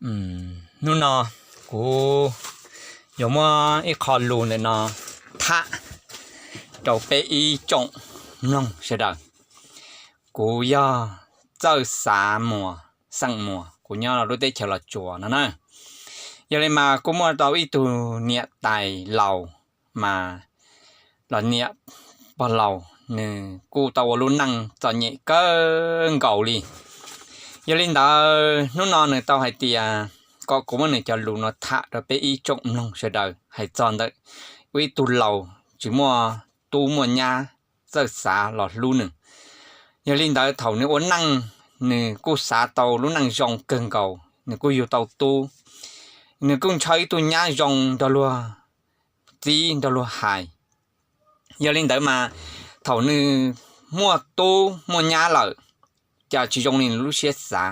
Hnub no kuv yuav muab ib qho lus ntawm no tham rau peb ib tsoom mloog sawv daws. Kuv yog Txawj Xav Muas, xeem Muas, kuv nyob lub teb chaws Los Tsuas no na. Yog li mas kuj muaj tau ib tug niam tais laus mas los niam pog laus, nws kuj tau ua lub neej txom nyem kawg nkaus li. Yog li ntawd hnub no nws tau hais tias kom kuv muab nws cov lus no tham rau peb ib tsoom mloog sawv daws hais txog ntawm ua ib tug laus tsis muaj tub muaj nyab txawj xav los hlub nws. Yog li ntawd thaum nws ua neej, nws kuj xav tau lub neej zoo kawg nkaus, nws kuj yug tau tub, nws kuj ntshaw ib tug nyab zoo nrog luag txib nrog luag hais. Yog li ntawd mas thaum nws muaj tub muaj nyab lawm, cas tsis zoo li nws lub siab xav.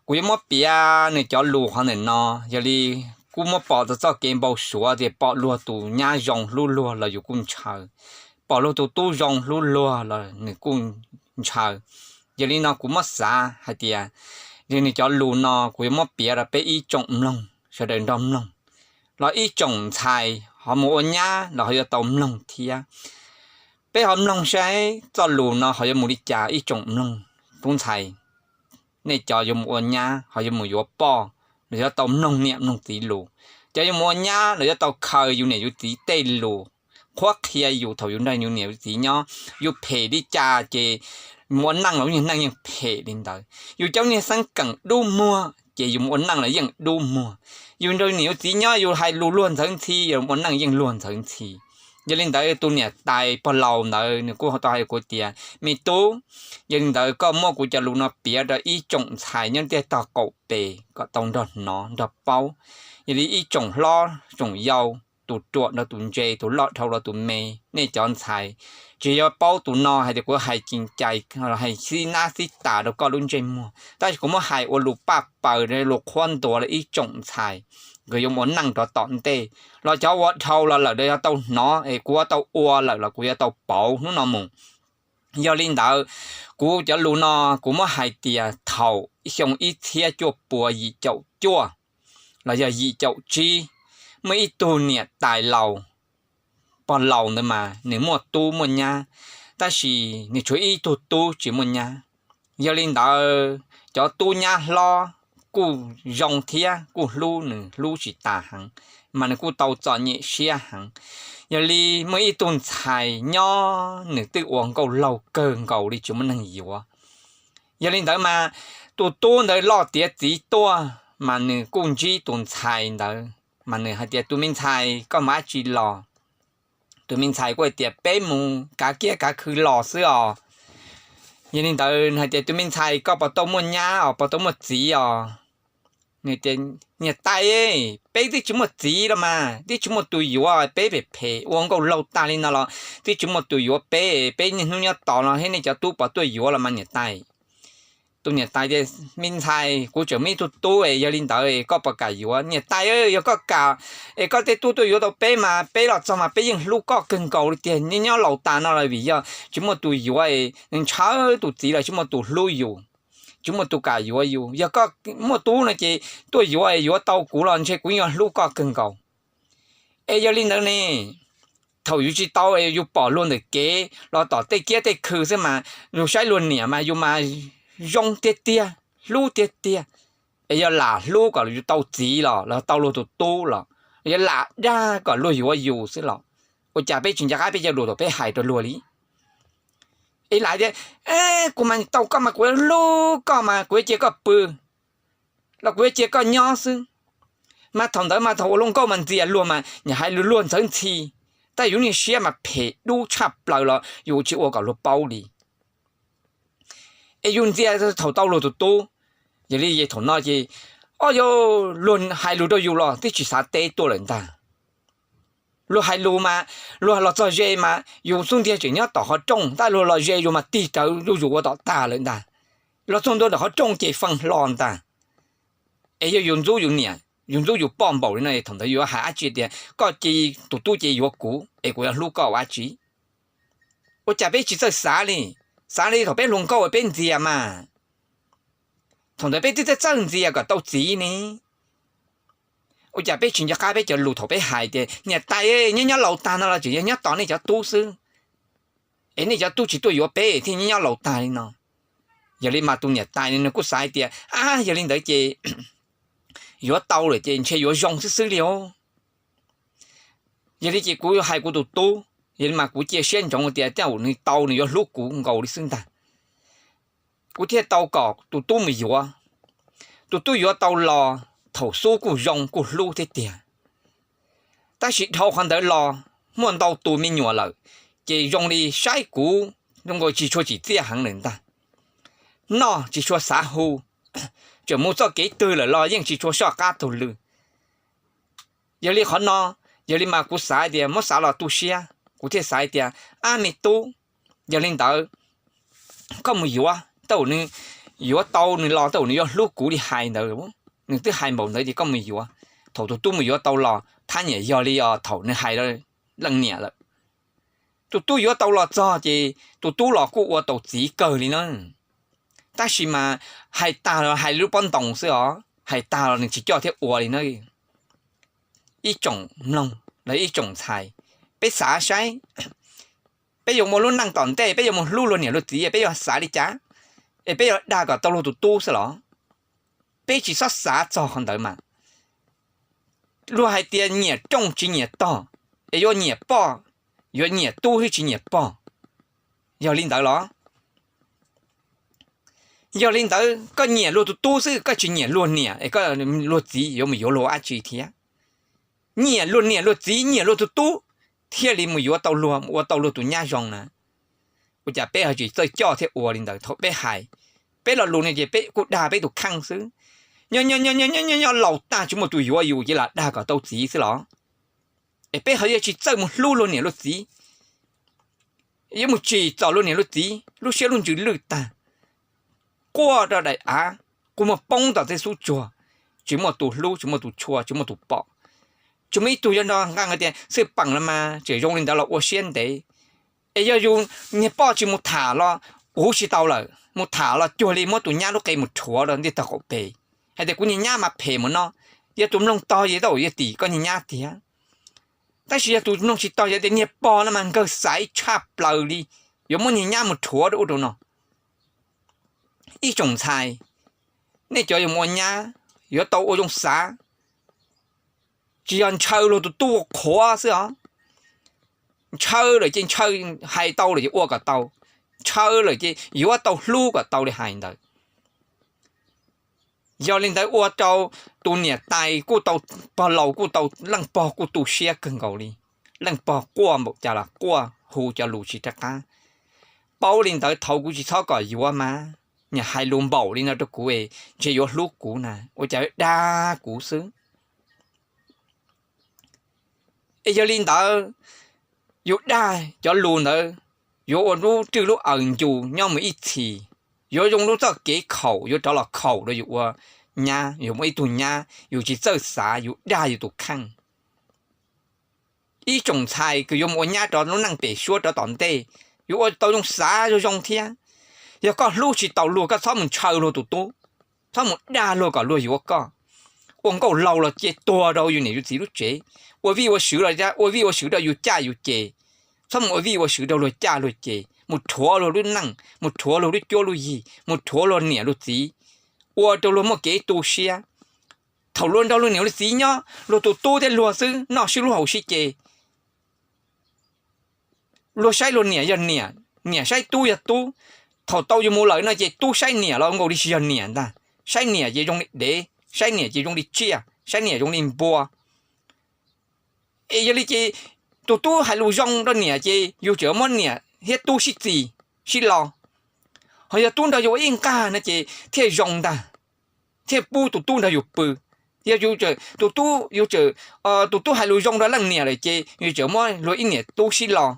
Kuv yuav muab piav nws cov lus qhov ntawm no, yog li kuj muab pom tau txoj kev npau suav tias pom luag tus nyab zoo hlub luag los yus kuj ntshaw, pom luag tus tub zoo hlub luag los nws kuj ntshaw. Yog li no kuv muab xav hais tias, yog nws cov lus no kuv yuav muab piav rau peb ib tsoom mloog sawv daws nrog mloog, los ib tsoom ntxhais ho mus ua nyab los ho yuav tau mloog thiab. Peb ho mloog saib txoj lus no ho yuav mus li cas ib tsoom mloog, tub ntxhais, nej cov yuav mus ua nyab ho yuav mus yuav poj los yuav tau mloog niam mloog txiv lus. Cov yuav mus ua nyab los yuav tau khaws yus niam yus txiv tej lus qhuab qhia yus thaum yus nrog yus niam yus txiv nyob, yus phem li cas ces mus ua neej los lub niag neej yeej phem li ntawd. Yus cov niag xeeb keem dub muag ces yus mus ua neej los yeej dub muag. Yus nrog niam yus txiv nyob yus hais lus luag ntxhawv ntxhi, yus mus ua neej yeej luag ntxhawv ntxhi. Yog li ntawd tus niam tais pog laus ntawd nws kuj tau hais kuv tias, me tub, yog li ntawd koj muab kuv cov lus no piav rau ib tsoom ntxhais nyob ntiaj tog qaum pes kom tau nrog hnov nrog paub. Yog li ib tsoom hlob tsoom yau, tus ruam nrog tus ntse, tus loj dhau los tus me, nej cov ntxhais, tsis yog paub tus no hais tias kuv hais cim cais, hais xib nab xib tas rau koj lub ntsej muag, tab sis kuv muab hais ua lus paj paws, lus qhuab ntuas rau ib tsoom ntxhais nkawd yuav mus ua neej rov tom ntej, los cov ua dhau los lawm yuav tau hnov es kuv yuav tau ua lawm los kuv yuav tau pauv hnub no mus. Yog li ntawd, kuv cov lus no kuv muab hais tias thaum xyoo ib txhiab cuaj pua yim caum cuaj los yog yim caum tsib, muaj ib tug niam tais laus, pog laus ntawd mas nws muaj tub muaj nyab, tab sis nws tshuav ib tug tub tsis muaj nyab. Yog li ntawd, cov tub nyab hlob kuj zoo thiab kuj hlub nws, hlub tsis tas heev, mas nws kuj tau txom nyem siab heev. Yog li muaj ib tug ntxhais nyob, nws twb ua nkauj laug kawg nkaus li tsis muaj neeg yuav. Yog li ntawd mas tus tub ntawd loj tiav txiv tuaj, mas nws kuj ntsib tus ntxhais ntawd, mas nws hais tias, tus me ntxhais, koj mus dab tsi los? Tus me ntxhais kuj hais tias, peb mus kav kiab kav khw los xwb os. Yog li ntawd nws hais tias, tus me ntxhais, koj puas tau muaj nyab os, puas tau muaj txiv os? Nws tias, niam tais, peb twb tsis muaj txiv los mas, twb tsis muaj tus yuav, peb phem phem ua nkauj laug tag li no los twb tsis muaj tus yuav peb, peb niaj hnub nyob tos no thiab, nej cov tub puas tuaj yuav los mas niam tais? Tus niam tais tias, me ntxhais, kuv tseem muaj ib tug tub es, yog li ntawd koj puas kam yuav? Niam tais, yog koj kam es koj tej tub tuaj yuav tau peb mas peb los txog mas peb yeej hlub koj kawg nkaus li tiag. Nyob nyob laus tas no los vim yog tsis muaj tus yuav es ntshaw tus txiv los tsis muaj tus hlub yus, tsis muaj tus kam yuav yus. Yog koj muaj tub no ces tuaj yuav es yuav tau kuv los ntshe kuv yeej yuav hlub koj kawg nkaus. Es yog li ntawd ne, thaum yus tsis tau es yus pom luag ntawm kev los tom tej kiab tej khw xwb mas, yus saib luag niam mas yus mas zoo tiag tiag, hlub tiag tiag. Es yog lam hlub kom yus tau txiv los, los tau luag tus tub los, yog lam dag kom luag yuav yus xwb los, ua cas peb tsis nco qab peb cov lus thaum peb hais rau luag li? Es lam tias, kuv mas tau koj mas kuv hlub koj mas kuv yuav cia koj pw los kuv yuav cia koj nyob xwb. Mas thaum ntawd mas thaum ua luag nkauj mas ntxias luag mas nyiam hais lus luag ntxhawv ntxhi, tab yus niag siab mas phem dub tshaj plaws los yus tsis ua kom luag paub li. Es yus ntxias thaum tau luag tus tub. Yog li thaum no ces, o, yog luag hais lus rau yus los twb tsis xav teb tuaj lawm ntag. Luag hais lus mas, luag los txog ze mas yus xub ntiag tseem nyob tom qhov rooj, tab luag los ze yus mas tig rawv zuj zus ua tom tag lawm ntag. Los txog ntua ntawm qhov rooj ces feej hlo ntag. Es yog yus ntxub yus niam, yus ntxub yus poj npaum li no, thaum ntawd yus hais dab tsi tias koj ces tus tub ces yuav kuv es kuv yuav hlub koj ua dab tsi? Ua cas peb tsis txawj xav li? Xav li thaum peb hluas nkauj peb ntxias mas. Thaum ntawd peb twb txawj txawj ntxias kom tau txiv ne. Ua cas peb tsis nco qab peb cov lus thaum peb hais tias niam tais nyob nyob laus tag no los tseem yog nyob tos nej cov tub xwb, es nej cov tub tsis tuaj yuav peb thiaj nyob nyob laus tag li no. Yog li mas tus niam tais nws kuj xav hais tias, ab, yog li ntawd ces yuav tau lawm ces ntshe yuav zoo xwb xwb li os. Yog li ces kuv hais kuv tus tub, yog li mas kuv cia siab ntsoov tias tej zaum nws tau nws yuav hlub kuv nkaus li xwb ntag. Kuv thiaj tau kom tus tub mus yuav. Tus tub yuav tau los, thaum xub kuj zoo kuj hlub thiab tiag. Tab sis dhau qhov ntawd los muaj ntau tus me nyuam lawm, ces zoo li saib kuv zoo nkaus tsis tshua tsim txiaj heev lawm ntag. Noj tsis tshua xav hu, tseem mus txoj kev twg lawm los yeej tsis tshua soj qab taug lw. Yog li qhov no, yog li mas kuv xav tias muab xav los tu siab, kuv thiaj xav tias, ab me tub, yog li ntawd koj mus yuav, tej zaum nws yuav tau nws los tej zaum nws yuav hlub kuv li hais ntawd. Nws twb hais npaum ntawd ces koj mus yuav. Thaum tus tub mus yuav tau los thab niam yog li os thaum nws hais leej niam lawm. Tus tub yuav tau los txog ces tus tub los kuj ua tau txiv kawg li na. Tab sis mas hais tag los hais lub pob ntoos xwb os, hais tag los nws tsis coj thiab ua li na. Ib tsoom mloog los ib tsoom ntxhais, peb xav saib, peb yuav ua lub neej tom ntej peb yuav mus hlub luag niam luag txiv peb yuav xav li cas? Es peb yuav dag kom tau luag tus tub xwb los? Peb tsis txhob xav txog qhov ntawd mas. Luag hais tias nyiam rooj tsis nyiam tog, es yuav nyiam poj, yuav nyiam tub thiab tsis nyiam pog. Yog li ntawd los? Yog li ntawd koj nyiam luag tus tub xwb koj tsis nyiam luag niam es koj luag txiv yuav mus yuav luag dab tsi thiab? Nyiam luag niam luag txiv nyiam luag tus tub thiaj li mus yuav tau luag ua tau luag tus nyab zoo na. Ua cas peb ho tsis txawj coj thiab ua li ntawd thaum peb hais? Peb lo lus no ces peb kuj dag peb tus kheej xwb. Nyob nyob nyob nyob laus tag tsis muaj tus yuav yus ces lam dag kom tau txiv xwb los? Es peb ho yuav tsis txawj mus hlub luag niam luag txiv, yuav mus tsim txom luag niam luag txiv lub siab lub ntsws lwj tag, quaj rau daim av, kua muag poob tom tej xub tsuag, tsis muaj tus hlub tsis muaj tus tshua tsis muaj tus pom. Tsis muaj ib tug yuav nrog nqa tias xwj peem los mas tseem zoo li ntawd los ua siab ntev. Es yog yus niag poj tsis mus tham los kuv tsis tau lawm, mus tham los cuag li muab tus nyab lub qe mus rhuav rau ntiaj tog qaum pem, hais tias kuv niag nyab mas phem mus no. Yog tus mloog tog ces tej zaum yuav tim koj niag nyab tiag. Tab sis yog tus mloog tsis tog yog tias niag pog no mas nkawg xaiv tshaj plaws li, yuav muab niag nyab mus rhuav rau ub rau no. Ib tsoom ntxhais, nej cov yuav mus ua nyab yuav tau ua zoo xav, tsis yog ntshaw luag tus tub ua qhuav xwb os. Ntshaw lawm ces ntshaw, hais tau lawm ces ua kom tau, ntshaw lawm ces yuav tau hlub kom tau li hais ntawd. Yog li ntawd ua rau tus niam tais kuj tau, pog laus kuj tau, leej pog kuj tu siab kawg nkaus li. Leej pog quaj npaum cas los quaj hu cov lus tsis rov qab. Paub li ntawd thaum kuv tsis txhob kom yuav mas, niam hais lus npaum li no rau kuv es ntshe yuav hlub kuv na, ua cas dag kuv xwb. Es yog li ntawd, yus dag cov lus ntawd yuav ua lub rwj lub aws ncus nyob mus ib txhis, yuav zoo lub txoj kev khaum yuav rov los khaum rau yus ua nyab, yus muaj ib tug nyab yus tsis txawj xav yus dag yus tus kheej. Ib tsoom ntxhais kws yuav mus ua nyab rov lub neej pem suab rov tom ntej, yuav ua tau zoo xav zoo zoo thiab. Yog koj hlub tsis tau luag koj txhob mus ntshaw luag tus tub, txhob mus dag luag kom luag yuav koj. Ua nkauj laug los cia tuag rau yus niam yus txiv lub tsev, ua vij ua sw los ua vij ua sw rau yus caj yus ces, txhob mus ua vij ua sw rau luag caj luag ces, mus rhuav luag lub neej, mus rhuav luag lub cuab lub yig, mus rhuav luag niam luag txiv, ua rau luag muaj kev tu siab. Thaum luag nrog luag niam luag txiv nyob luag tus tub thiab luag xwb noj sib hlub haus sib ce, luag saib luag niam yog niam, niam saib tub yog tub. Thaum tau yus mus lawm no ces tub saib niam los nkaus li tsis yog niam ntag, saib niam ces zoo li dev, saib niam ces zoo li tsiaj, saib niam zoo li npua. Es yog li ces tus tub hais lus zoo rau niam ces yus tseem muab niam thiab tub sib txis, sib lo. Ho yog tub nrog yus ua ib nqag no ces thiaj zoo ntag, thiaj pub tus tub nrog yus pw. Yog yus, tus tub, yus, tus tub hais lus zoo rau leej niam lawm ces yus tseem muab luag ib niam tub sib lo.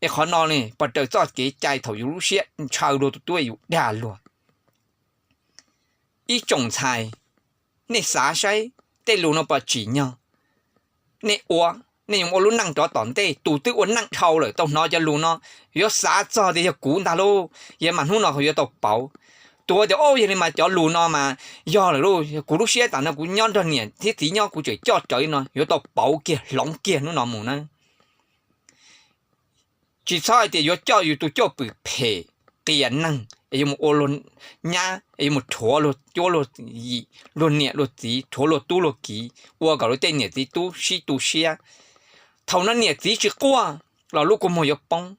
Es qhov no ne pos raws txoj kev cai thaum yus lub siab ntshaw luag tus tub yus dag luag. Ib tsoom ntxhais, nej xav saib tej lus no puas tsim nyog. Nej ua, nej yuav ua lub neej rov tom ntej, tus twb ua neej dhau lawm tau hnov cov lus no, yuav xav txog tias yog kuv ntag lauj, yog mas hnub no yuav tau pauv. Tuav tias, o, yog li mas cov lus no mas yog lawm lauj, kuv lub siab tam no kuv nyob nrog niam thiab txiv nyob kuv tseem coj rawv no yuav tau pauv kiag hloov kiag hnub no mus na. Tsis txhob hais tias yuav coj yus tus cwj pwm phem, qias neeg es yuav mus ua luag nyab, es yuav mus rhuav luag cuab luag yim, luag niam luag txiv, rhuav luag tub luag kiv, ua kom luag tej niam txiv tub sib tu siab. Thaum no niam txiv tsis quaj los lub kua muag yuav poob.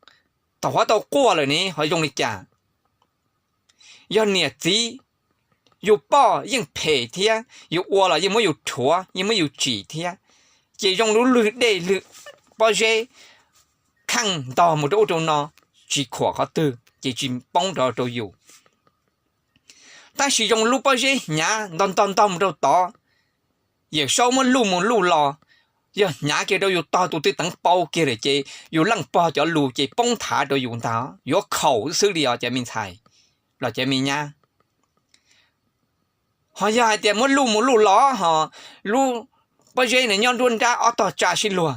Thaum ho tau quaj lawm ne ho zoo li cas? Yog niam txiv, yus poj yeej phem thiab, yus ua los yeej muab yus rhuav, yeej muab yus tsim thiab, ces zoo lub lwg dej lwg pob zeb kheej ntog mus rau ub rau no, tsis khuam qhov twg ces tsis poob rov rau yus. Tab sis zoo lub pob zeb hnyav ntog ntog ntog mus rau tod, Yawm Saub muab luj mus luj los, yog hnyav kiag rau yus tog tus twj teev pau kiag lawm ces yus leej pog cov lus ces poob thav rau yus ntag, yuav khaum xwb xwb li os cov me ntxhais los cov me nyab. Ho yog hais tias muab luj mus luj los ho lub pob zeb no nyob nruab nrab ob tog tsa sib luag,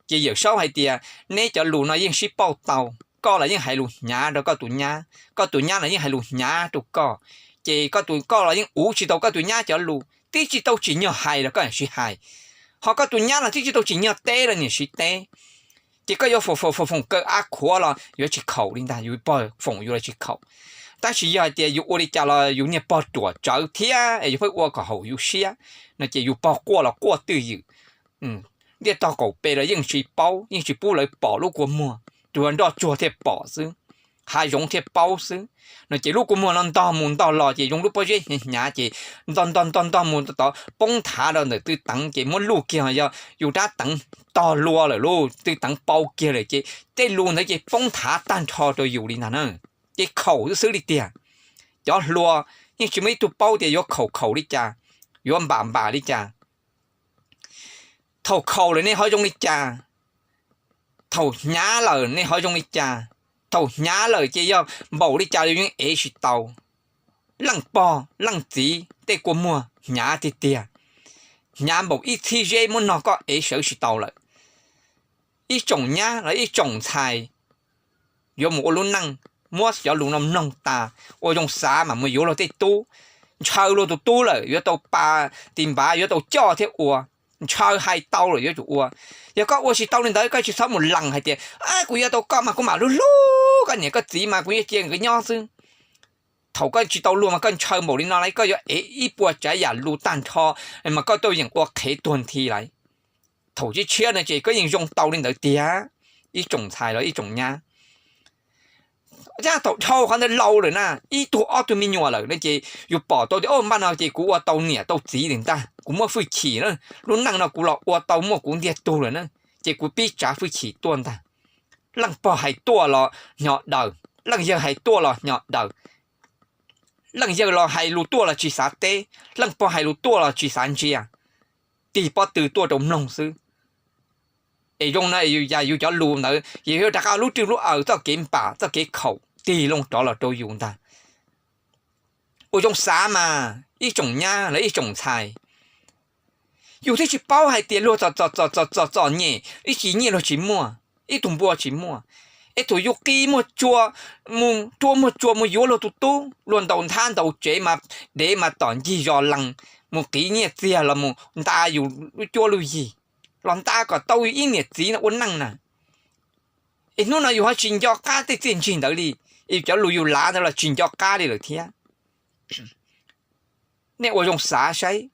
ces Yawm Saub hais tias neb cov lus no yeej sib pauj tau, koj los yeej hais lus hnyav rau koj tus nyab, koj tus nyab los yeej hais lus hnyav rau koj, ces koj tus, koj los yeej uv tsis tau koj tus nyab cov lus, twb tsis tau tsim nyog hais los koj niam siv hais, ho koj tus nyab los twb tsis tau tsim nyog teb los niam siv teb. Ces koj yuav foom foom foom foom kaw av khuav los yuav tsis khaum li ntag, yus pog foom yus los tsis khaum. Tab sis yog hais tias yus ua li cas los yus niag pog ruam tsawv thiab es yus pheej ua kom haum yus siab no ces yus pog quaj los quaj twj ywm. Ntiaj tog qaum pes los yeej tsis paub, yeej tsis pub lawv pom lub kua muag, tsuas nroj tsuag thiaj pom xwb, hav zoov thiaj paub xwb. No ces lub kua muag no ntog mus ntog los ces zoo lub pob zeb hnyav hnyav ces ntog ntog ntog ntog mus tod poob thav rau ntawm twj teev ces muab luj kiag yog yus rab teev tog lua lawm lauj, twj teev pau kiag lawm ces tej lus ntawd ces poob thav tag nrho rau yus li ntag na. Ces khaum xwb xwb li tiag. Cov hluas yeej tsis muaj ib tug paub tias yuav khaum khaum li cas, yuav npam npam li cas. Thaum khaum lawm nej ho zoo li cas? Thaum hnyav lawm nej ho zoo li cas? Thaum hnyav lawm ces yog npaum li cas los yeej ev tsis tau. Leej pog leej txiv tej kua muag hnyav tiag tiag, hnyav npaum ib txhib zeb muab nog koj ev sawv tsis tau lawm. Ib tsoom nyab los ib tsoom ntxhais yuav mus ua lub neej, muab cov lus no mloog tas, ua zoo xav mas mus yuav luag tej tub, ntshaw luag tus tub lawm yuav tau pa tis npav, yuav tau coj thiab ua. Ntshaw hais tau lawm yuav tsum ua. Yog koj ua tsis tau li ntawd koj tsis txhob mus lees hais tias kuv yuav tau koj mas kuv mam hlub hlub koj niam koj txiv mas kuv yuav cia nkawd nyob xwb. Thaum koj tsis tau luag mas koj ntshaw npaum li no las koj yuav ev ib puas tsav yam lus tag nrho mas koj tuaj yeem ua qhev tuag nthi lawm. Thaum tshiab tshiab no ces koj yeej zoo tau li ntawd tiag, ib tsoom ntxhais los ib tsoom nyab. Thaum dhau qhov ntawd laus lawm na, ib tug ob tug me nyuam lawm no ces yus pom tau tias o npaj no ces kuv ua tau niam tau txiv lawm ntag, kuv muaj hwj chim na, lub neej no kuv los ua tau muaj kuv ntiag tug lawm na, ces kuv pib tsav hwj chim tuaj ntag. Leej pog hais tuaj los hnyo daws, leej yawg hais tuaj los hnyo daws. Leej yawg los hais lus tuaj los tsis xav teb, leej pog hais lus tuaj los tsis xav ntsia, tig pob tw tuaj rau mloog xwb. Es zoo no es yus cov lus ntawd ces yuav rov qab lub rwj lub aws txoj kev npam txoj kev khaum tig loo rov los rau yus ntag. Ua zoo xav mas ib tsoom nyab los ib tsoom ntxhais, yus twb tsis paub hais tias luag txom txom txom nyem ib tsis nyiaj luag tsis muaj, ib tug npua tsis muaj, es thaum yus qi muag tsua, mus rua muag tsua mus yuav luag tus tub, luag ntaus nthab ntaus tsev mas dev mas tom ncig zos lees, mus qiv nyiaj txiag los mus nta yus lub cuab lub yig, los nta kom tau yus ib niam txiv no ua neej na. Es hnub no yus ho tsis nco qab tej txiaj ntsig ntawd li, es cov lus yus lav ntawd los tsis nco qab li lawm thiab. Nej ua zoo xav saib,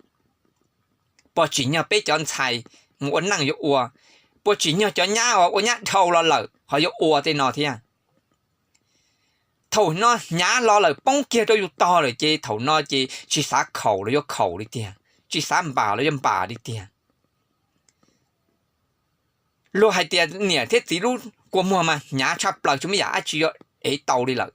puas tsim nyog peb cov ntxhais mus ua neej yuav ua, puas tsim nyog cov nyab uas ua nyab dhau los lawm ho yuav ua tej no thiab. Thaum no hnyav los lawm poob kiag rau yus tog lawm ces thaum no ces tsis xav khaum los yuav khaum li tiag, tsis xav npam los yuav npam li tiag. Luag hais tias niam thiab txiv lub kua muag mas hnyav tshaj plaws tsis muaj yam dab tsi yuav ev tau li lawm.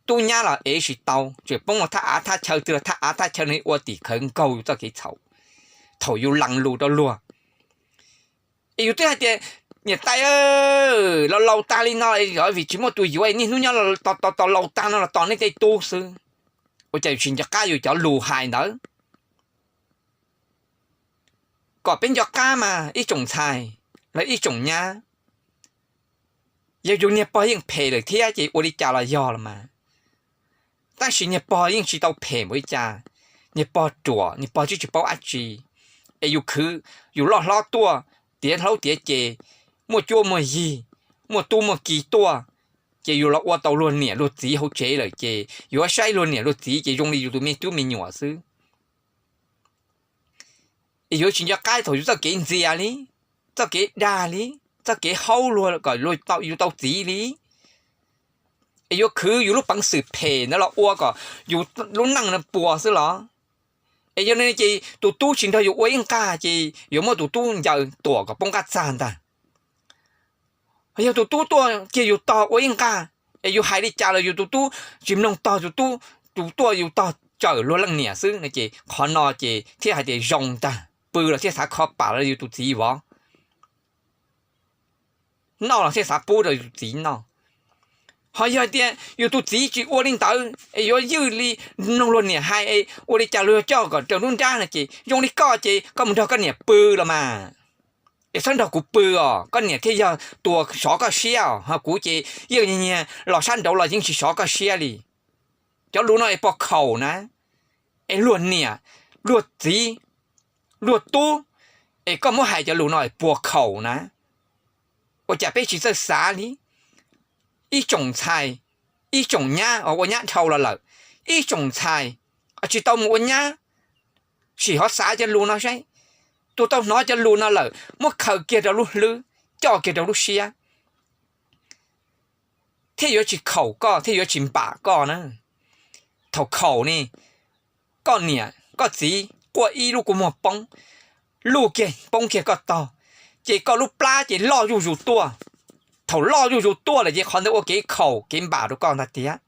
Tub nyab los ev tsis tau, tseem poob thaj av thaj chaw twg los thaj av thaj chaw no ua tim khawv nkaug yus txoj kev txhaum. Thaum yus lees lus rau luag, es yus twb hais tias niam tais laus laus tag li no vim tsis muaj tus yuav niaj hnub nyob tos tos laus tag no los tos nej tej tub xwb. Ua cas yus tsis nco qab yus cov lus hais ntawd? Kom peb nco qab mas ib tsoom ntxhais los ib tsoom nyab, yog yus niag pog yeej phem lawm thiab ces ua li cas los yog los mas. Tab sis niag pog yeej tsis tau phem npaum li cas, niag pog ruam, niag pog twb tsis paub dab tsi. Es yus khwv, yus loj hlob tuaj, tiav hlob tiav ces, muaj cuab muaj yig, muaj tub muaj ki tuaj, ces yus los ua tau luag niam luag txiv hauv tsev lawm ces yuav saib luag niam luag txiv ces zoo li yus tus me tub me nyuam xwb. Es yuav tsis nco qab thaum yus txoj kev ntxias li, txoj kev dag li, txoj kev haub luag kom yus tau txiv li. Es yuav khwv yus lub peev xwm phem ntawd los ua kom yus lub neej no puas xwb los? Es yog li ces tus tub tsis nrog yus ua ib nqag ces yuav muab tus tub ncaws tuam kom poob qab txag ntag. Yog tus tub tuaj kiag yus tog ua ib nqag, es yus hais li cas los yus tus tub tsis mloog tog, tus tub, tus tuaj yus tog tsawm luag leej niam xwb no ces qhov no ces thiaj hais tias zoo ntag, pw los thiaj xav kho pam los yus tus txiv vov, noj los thiaj xav pub rau yus tus txiv noj. Ho yog tias yus tus txiv tsis ua li ntawd es yuav ywj li mloog luag niam hais es ua li cas luag yuav coj kom raws lub nrab no ces zoo li koj ces koj mus nrog koj niam pw los mas, es txhob nrog kuv pw os, koj niam thiaj yog tus sov koj siab os, ho kuv ces yeej nyiag los sab nraud los yeej tsis sov koj siab li. Cov lus no es puas khaum na? Es luag niam, luag txiv, luag tub, es koj muab hais cov lus no es puas khaum na? Ua cas peb tsis txawj xav li? Ib tsoom ntxhais, ib tsoom nyab ua nyab dhau los lawm, ib tsoom ntxhais tsis tau mus ua nyab, sim ho xav cov lus no saib. Tus tau hnov cov lus no lawm muab khaws kiag rau lub hlwb, coj kiag rau lub siab, thiaj yuav tsis khaum koj, thiaj yuav tsis npam koj na. Thaum khaum ne, koj niam koj txiv quaj ib lub kua muag poob, luj kiag poob kiag koj tog, ces koj lub plab ces loj zuj zus tuaj. Thaum loj zuj zus tuaj lawm ces qhov ntawd ua kev khaum kev npam rau koj ntag tiag.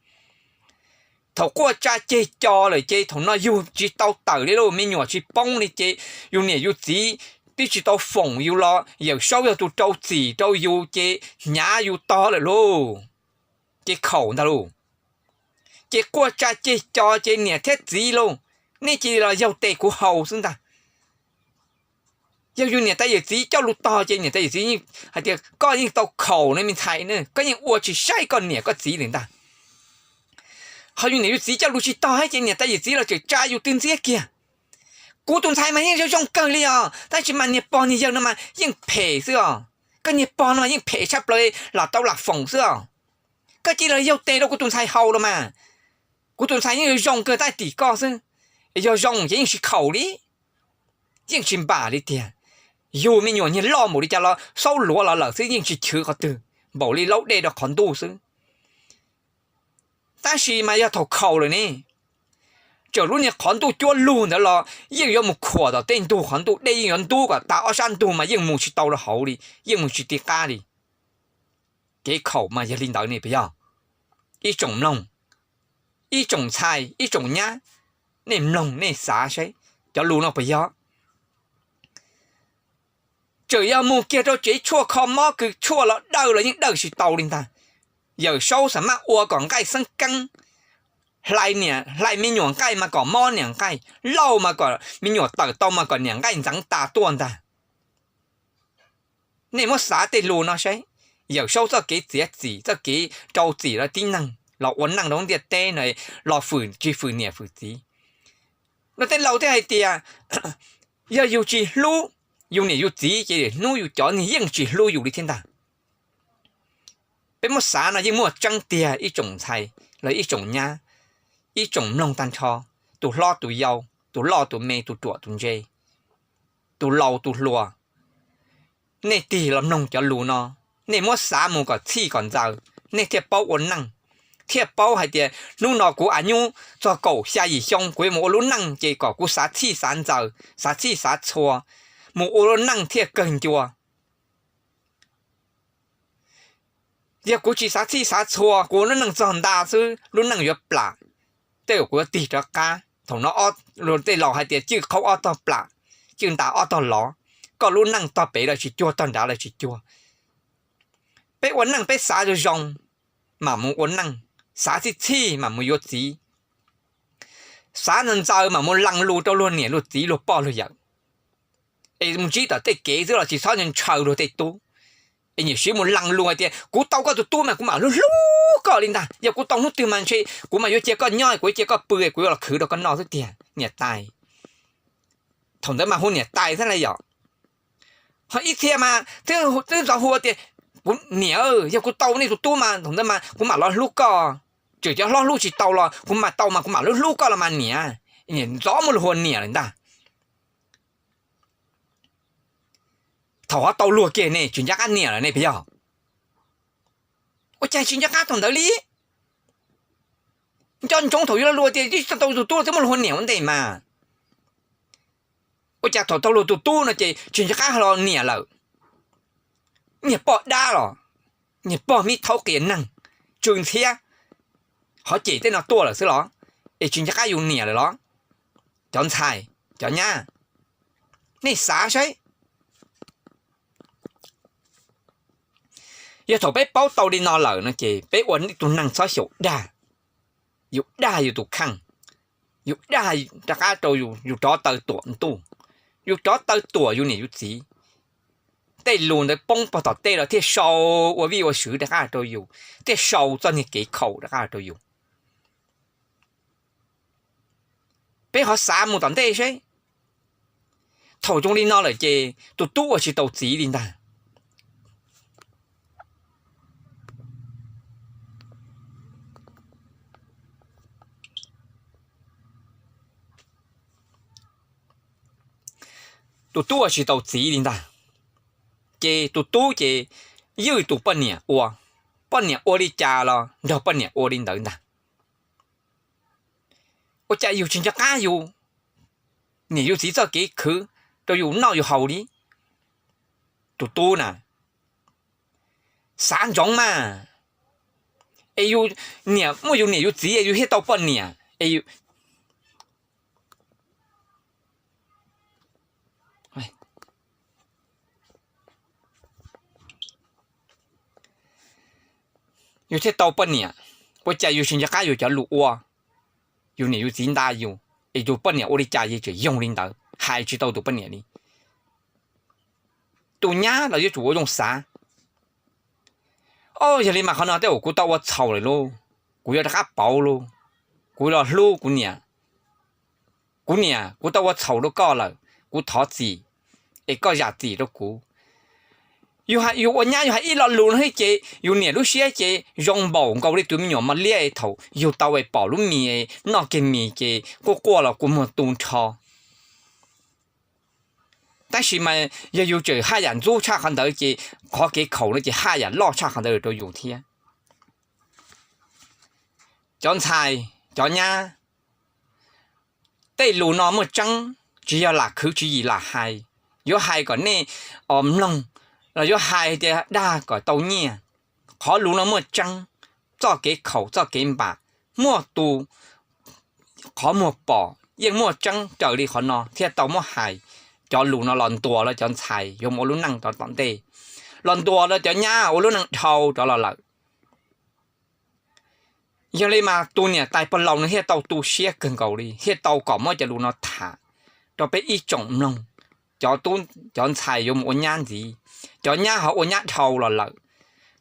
Thaum quaj tsa ceg co lawm ces thaum no yug tsis tau tawm li lauj, me nyuam tsis poob li ces yus niam yus txiv twb tsis tau foom yus los Yawm Saub yog tus rau txim rau yus ces hnyav yus tog lawm lauj. Ces khaum ntag lauj. Ces quaj tsa ceg co ces niam thiab txiv lauj, nej cia li los yaug tes kuv haus xwb ntag. Yog yus niam tais yawm txiv coj lus tog ces niam tais yawm txiv hais tias koj yeej tau khaum na me ntxhais na, koj yeej ua tsis saib koj niam koj txiv li ntag. Ho yus niam yus txiv coj lus tsis tog ces niam tais yawm txiv los tseem tsa yus tw ntxiab kiag. Kuv tus ntxhais mas yeej zoo zoo kawg li os, tab sis mas niag pog niag yawg no mas yeej phem xwb os. Koj niag pog no mas yeej phem tshaj plaws, lam tau lam foom xwb os. Koj cia li los yaug tes rau kuv tus ntxhais haus los mas. Kuv tus ntxhais yeej yuav zoo kawg tab tim koj xwb. Yog zoo ces yeej tsis khaum li, yeej tsis npam li tiag. Yug me nyuam niag loj npaum li cas los xaub luav los lawm xwb, yeej tsis chwv qhov twg, npaum li laub dej rau qhov ntuj xwb. Tab sis mas yog thaum khaum lawm ne, txawm lub niag qhov ntuj cuab lug ntawd los yeej yuav mus khuam tom tej ntug qhov ntuj, dej yeej yuav ntub kom tas ob sab ntug mas yeej mus tsis tau rau hauv li, yeej mus tsis ti qab li. Kev khaum mas yog li ntawd ne puas yog? Ib tsoom mloog, ib tsoom ntxhais, ib tsoom nyab, nej mloog nej xav saib cov lus no puas yog? Txawm yog mus kiag rau tsev tshuaj kho mob kws tshuaj los dawj los yeej dawj tsis tau li ntag. Yawm Saub xam maj ua kom nqaij xeeb keeb, hlais niam hlais me nyuam nqaij mas kom mob niam nqaij, lauj mas kom me nyuam tawm tau mas kom niam nqaij ntxeev tas tuaj ntag. Nej muab xav tej lus no saib, Yawm Saub txoj kev txiav txim, txoj kev rau txim rau tib neeg los ua neej rau ntiaj teb no, los fwm tsis fwm niam fwm txiv. Luag tej laus thiaj hais tias, yog yus tsis hlub yus niam yus txiv ces hnub yus cov niag yeej tsis hlub yus li thiab ntag. Peb muab xav no yeej muaj tseeb tiag ib tsoom ntxhais los ib tsoom nyab, ib tsoom mloog tag nrho, tus hlob tus yau, tus loj tus me, tus ruam tus ntse, tus laus tus hluas. Nej tig los mloog cov lus no, nej muab xav mus kom txhij kom ntxaws, nej thiaj paub ua neej, thiaj paub hais tias hnub no kuv av nyub txog kaum xya yim xyoo kuv yuav mus ua lub neej ces kom kuv xav txhij xav ntxaws, xav txhij xav txhua, mus ua lub neej thiaj kawg ncua. Yog kuv tsis xav txhij xav txhua, kuv ua lub neej txog nta xwb, lub neej yuav plam. Tej zaum kuv yuav tig rov qab. Thaum no luag tej laus hais tias cwj qhaub ob tog plam, cwj nta ob tog lov. Koj lub neej tog pem los tsis cuag, tog nrad los tsis cuag. Peb ua neej peb xav zoo zoo mam mus ua neej, xav txhij txhij mam mus yuav txiv, xav ntxaws ntxaws mam mus lees lus rau luag niam luag txiv luag poj luag yawm. Es mus ntsib tom tej kev xwb los tsis txhob ntshaw luag tej tub. Es nyiam siv mus lees lus hais tias kuv tau koj tus tub mas kuv mam hlub hlub koj li ntag, yog kuv tau hnub twg mas ntshe kuv mas yuav cia koj nyob, kuv yuav cia koj pw, kuv yuav los khwv rau koj noj xwb tiag niam tais. Thaum ntawd mas hu niam tais thiab la yom. Ho ib txhia mas twb ntxov hu tias kuv niam, yog kuv tau nej tus tub mas thaum ntawd mas kuv mam los hlub koj. Tseem cov hlob hlub tsis tau los kuv mam tau mas kuv mam hlub hlub koj los mas niam. Ntxov muaj lus hu ua niam lawm ntag. Thaum ho tau luag kiag ne tsis nco qab niam lawm ne puas yog? Ua cas tsis nco qab thaum ntawd li? Nco ntsoov thaum yuav luag tias tau tus tub twb muaj lus hu ua niam ua ntej mas. Ua cas thaum tau luag tus tub no ces tsis nco qab los niam lawm? Niag poj dab los, niag pog mib thaub qias neeg, tsw ntxhiab, qhov cem tej no tuaj lawm xwb los? Es tsis nco qab yus niam lawm los? Cov ntxhais, cov nyab, nej xav saib. Yog thaum peb paub tau li no lawm no ces peb ua ib tug neeg txhob xyaum dag. Yus dag yus tus kheej, yus dag rov qab rau yus rov taw tuam ntuj, yus rov taw tuam yus niam yus txiv. Tej lus ntawd poob pog tom tej los thiaj sau ua vij ua sw rov qab rau yus, thiaj sau txoj niag kev khaum rov qab rau yus. Peb ho xav mus tom ntej seb, thaum zoo li no lawm ces tus tub ua tsis tau txiv li ntag. Tus tub ua tsis tau txiv li ntag, ces tus tub ces ywj tus poj niam ua, poj niam ua li cas los nrog poj niam ua li ntawd ntag. Ua cas yus tsis nco qab yus niam yus txiv txoj kev khwv rau yus noj yus haus li? Tus tub na, xav ntsoov mas, es yus niam muaj yus niam yus txiv yus thiaj tau poj niam es yus thiaj tau poj niam. Ua cas yus tsis nco qab yus cov lus ua, yus niam yus txiv nta yus, es tus poj niam ua li cas yus tseem yoog li ntawd, hais tsis tau tus poj niam li. Tus nyab los yuav tsum ua zoo xav. O, yog li mas qhov no tej zaum kuv tau ua txhaum lawm lauj, kuv yuav rov qab pauv lauj, kuv los hlub kuv niam. Kuv niam, kuv tau ua txhaum rau koj lawm, kuv thov txim, es koj zam txim rau kuv. Yus ua nyab yus hais ib lo lus no thiab ces yus niam lub siab ces zoo npaum nkaus li tus me nyuam mos liab thaum yug tau es pom lub mis noj kiag mis ces quaj quaj los kua muag tu nrho. Tab sis mas yog yus tseem haj yam ntxub tshaj qhov ntawd ces qhov kev khaum no ces haj yam loj tshaj qhov ntawd rau yus thiab. Cov ntxhais, cov nyab, tej lus no muaj tseeb, tsis yog lam khwv tswv yim lam hais. Yuav hais kom nej mloog, los yuav hais tias dag kom tau nyiaj. Qhov lus no muaj tseeb, txoj kev khaum txoj kev npam, muaj tus qhov muag pom yeej muaj tseeb raws li qhov no thiaj tau muab hais. Cov lus no los ntuas los cov ntxhais yuav mus ua lub neej rov tom ntej, los ntuas los cov nyab ua lub neej dhau rov los lawm. Yog li mas tus niam tais pog laus no thiaj tau tu siab kawg nkaus li thiaj tau kom muab cov lus no tham rau peb ib tsoom mloog. Cov tub cov ntxhais yuav mus ua nyab ntxiv, cov nyab ho ua nyab dhau los lawm.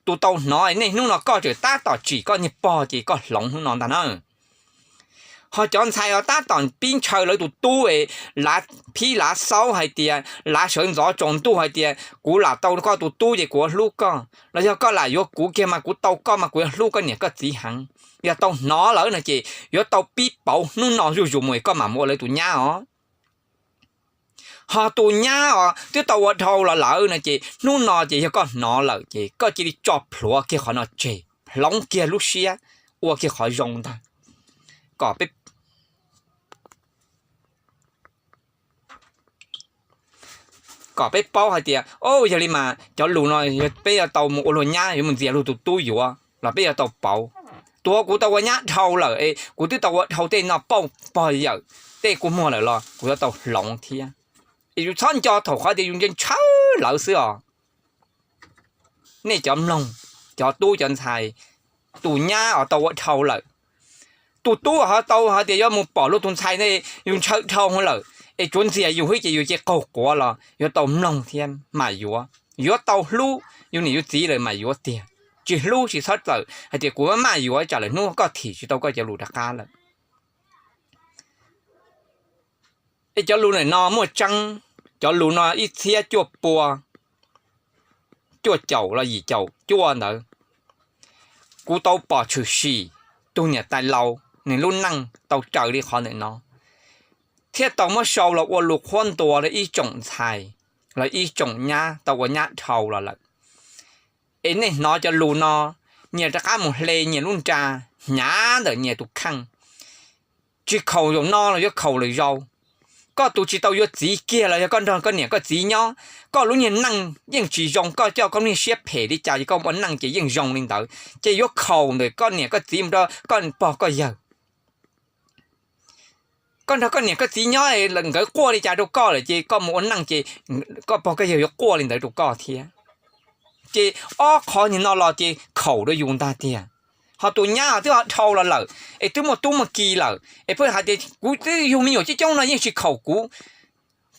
Tus tau hnov nej hnub no koj tseem tab tom tsim koj niag pog ces koj hloov hnub no ntag na. Ho cov ntxhais os tab tom pib ntshaw lawv tus tub es lav phib lav xaub hais tias lav sawv ntxov tsaus ntuj hais tias kuv lam tau koj tus tub ces kuv yuav hlub koj, los yog koj lam yuav kuv kiag mas kuv tau koj mas kuv yuav hlub koj niam koj txiv heev. Yog tau hnov lawm no ces yuav tau pib pauv hnub no zuj zus mus es koj mam mus ua lawv tus nyab os. Ho tus nyab os twb tau ua dhau los lawm no ces hnub no ces yog koj hnov lawm ces koj cia li tso plhuav kiag qhov no tseg, hloov kiag lub siab, ua kiag qhov zoo ntag. Kom peb paub hais tias, o, yog li mas cov lus no peb yuav tau mus ua luag nyab yuav mus ntxias luag tus tub yuav los peb yuav tau pauv. Tuav kuv tau ua nyab dhau lawm es kuv twb tau ua dhau tej no pauj pog yawm tej kua muag lawm los kuv yuav tau hloov thiab. Es yus txhob nco thaum qhov tias yus ntshaw lawv xwb os. Nej cov mloog, cov tub cov ntxhais, tus nyab os tau ua dhau lawm. Tus tub ho tau hais tias yuav mus pom luag tus ntxhais ne, yus ntshaw dhau lawm es tsuav ntxias yus xwb ces yus cia qaug quav los yuav tau mloog thiab mam yuav. Yuav tau hlub yus niam yus txiv lawm mas yuav tiag. Tsis hlub tsis txhob txawm hais tias kuv maj maj yuav tsam lawm hnub koj thim tsis tau koj cov lus rov qab lawm. Es cov lus ntawm no muaj tseeb, cov lus no ib txhiab cuaj pua cuaj caum los yim caum cuaj ntawd, kuv tau pom tshwm sim tug niam tais laus nws lub neej tau raws li qhov ntawm no, thiab tau muab sau los ua lus qhuab ntuas rau ib tsoom ntxhais los ib tsoom nyab tau ua nyab dhau los lawm. Es nej hnov cov lus no, nyias rov qab mus hle nyias lub nra hnyav ntawm nyias tus kheej. Tsis khaum zaum no los yuav khaum lwm zaus. Koj tus tsis tau yuav txiv kiag los yog koj nrog koj niam koj txiv nyob, koj lub niag neej yeej tsis zoo, koj coj koj niag siab phem li cas ces koj ua neej ces yeej zoo li ntawd, ces yuav khaum ntawm koj niam koj txiv mus rau koj pog koj yawg. Koj nrog koj niam koj txiv nyob, nkawd quaj li cas rau koj lawm ces koj mus ua neej ces koj pog koj yawg yuav quaj li ntawd rau koj thiab. Ces ob qhov nim no los ces khaum rau yus ntag tiag. Ho tus nyab twb ho dhau los lawm, es twb muaj tub muaj ki lawm, es pheej hais tias kuv twb yug me nyuam coob coob no yeej tsis khaum kuv.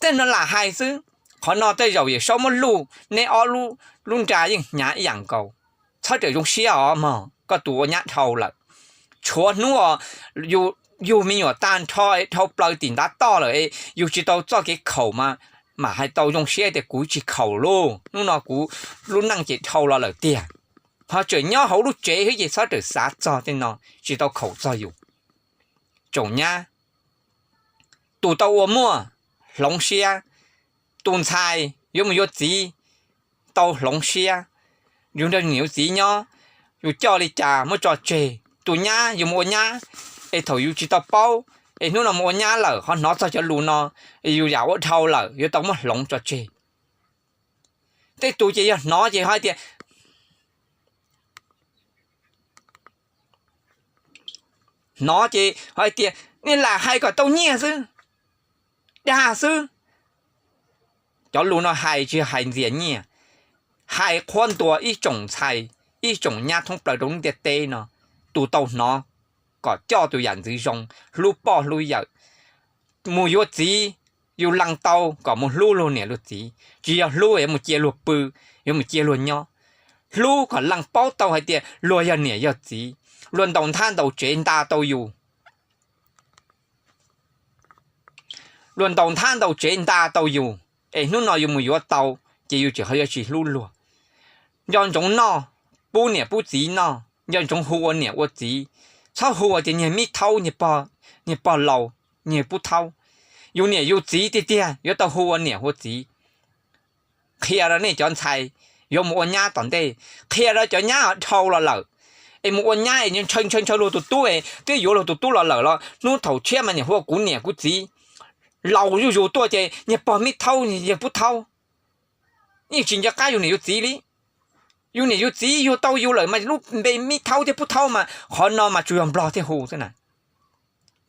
Tej no lam hais xwb, qhov no tej zaum Yawm Saub muab luj, neb ob lub nra yeej hnyav ib yam nkaus. Txhob rawm zoo siab os mog, koj tus ua nyab dhau lawm. Tshuav hnub os, yus yug me nyuam tag nrho dhau plaws tim ntav toj lawm, yus tsis tau txoj kev khaum mas, mam hais tau zoo siab tias kuv tsis khaum lauj, hnub no kuv lub neej ces dhau los lawm tiag. Ho tseem nyob hauv lub tsev xwb ces txhob rawm xav txog tej no, tsis tau khaum txog yus. Tsoom nyab, tus tau ua muaj, hloov siab. Tus ntxhais yuav mus yuav txiv, tau hloov siab. Yus nrog niam yus txiv nyob, yus coj li cas muab tso tseg. Tus nyab yus mus ua nyab, es thaum yus tsis tau paub, es hnub no mus ua nyab lawm ho hnov txog cov lus no, yus yam ua dhau lawm yuav tau muab hloov tso tseg. Tej tus ces yog hnov ces ho hais tias, hnov ces ho hais tias nej lam hais kom tau nyiaj xwb, dag xwb. Cov lus no hais tsis yog hais ntxias nyiaj, hais qhuab ntuas ib tsoom ntxhais, ib tsoom nyab thoob plaws rau lub ntiaj teb no. Tus tau hnov kom coj tus yam ntxwv zoo, hlub poj hlub yawm. Mus yuav txiv, yus lees tau kom mus hlub luag niam luag txiv, tsis yog hlub yuav mus cia luag pw, yuav mus cia luag nyob. Hlub kom lees paub tau hais tias luag yog niam yog txiv, luag ntaus nthab ntaus tsev nta tau yus. Luag ntaus nthab ntaus tsev nta tau yus, es hnub no yus mus yuav tau, ces yus tseem ho yuav tsis hlub luag. Nco ntsoov noj, pub niam pub txiv noj, nco ntsoov hu ua niam ua txiv, txhob hu ua tias niag mib thaub, niag pog laus, niag pub thaub. Yus niam yus txiv tiag tiag yuav tau hu ua niam hu ua txiv. Qhia rau nej cov ntxhais yuav mus ua nyab tom ntej, qhia rau cov nyab dhau los lawm, es mus ua nyab es ntshaw ntshaw ntshaw luag tus tub es twb yuav luag tus tub los lawm los hnub thaum tshiab mas niam hu ua kuv niam kuv txiv. Laus zuj zus tuaj ces niag pog mib thaub, niag pub thaub. Yeej tsis nco qab yus niam yus txiv li. Yus niam yus txiv yug tau yus lawm mas lub npe mib thaub thiab pub thaub mas qhov no mas tsuas yog nplog thiaj hu xwb na,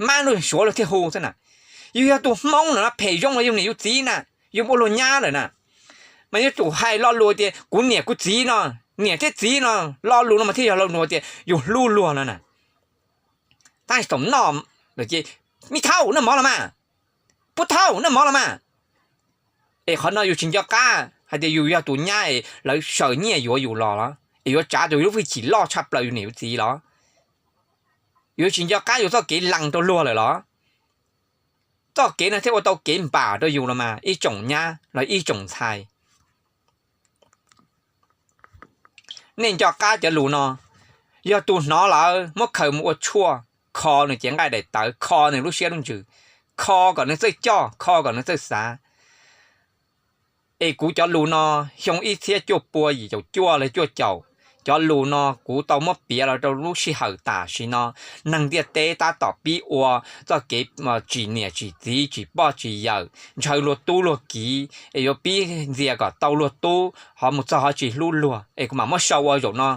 mab luag suav luag thiaj hu xwb na. Yus yog tus hmoob no phem zoo los yus niam yus txiv na, yus ua luag nyab lawm na, mas yuav tsum hais lo lus tias kuv niam kuv txiv no, niam thiab txiv no, lo lus no mas thiaj yog lo lus tias yus hlub luag no na. Tab sis thaum noj, mib thaub noj mov los mas, pub thaub noj mov los mas. Es qhov no yus tsis nco qab hais tias yus yog tus nyab es lawv saws nyiaj yuav yus los los es yuav tsav tus lub hwj chim loj tshaj plaws yus niam yus txiv los, yus tsis nco qab yus txoj kev lees rau luag lawm los. Txoj kev no thiaj ua tau kev npam rau yus los mas ib tsoom nyab los ib tsoom ntxhais. Nej nco qab cov lus no, yog tus hnov lawm muab khaws mus ua tshuaj, kho nws cev nqaij daim tawv, kho nws lub siab lub ntsws, kho kom nws txawj coj, kho kom nws txawj xav. Es kuv cov lus no, xyoo ib txhiab cuaj pua yim caum cuaj los cuaj caum, cov lus no kuv tau muab piav los rau lub sij hawm tam sim no. Neeg ntiaj teb tab tom pib ua txoj kev tsim niam tsim txiv, tsim poj tsim yawm, ntshaw luag tub luag kiv, es yuav pib ntxias kom tau luag tub, ho mus txog ho tsis hlub luag, es kuv mam muab sau ua zaum no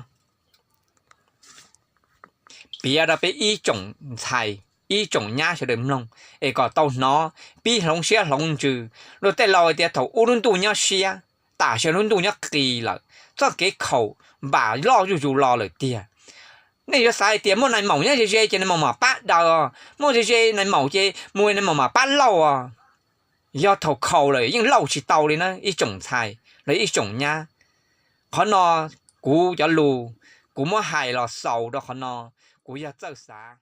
piav rau peb ib tsoom ntxhais, ib tsoom nyab sawv daws mloog, es kom tau hnov, pib hloov siab hloov ntsws. Luag tej laus hais tias thaum ub lub ntuj nyob siab, tam sim lub ntuj nyob qis lawm, txoj kev khaum npam loj zuj zus los lawm tiag. Nej yuav xav hais tias muaj nais maum nyob ze ze ces nais maum mam pab daws os, muaj ze ze nais maum ces mus nais maum mam pab lauj os. Yog thaum khaus lawm yeej lauj tsis tau li na ib tsoom ntxhais. Los ib tsoom nyab, qhov no kuv cov lus kuv muab hais los xaus rau qhov no, kuv yog txawj xav.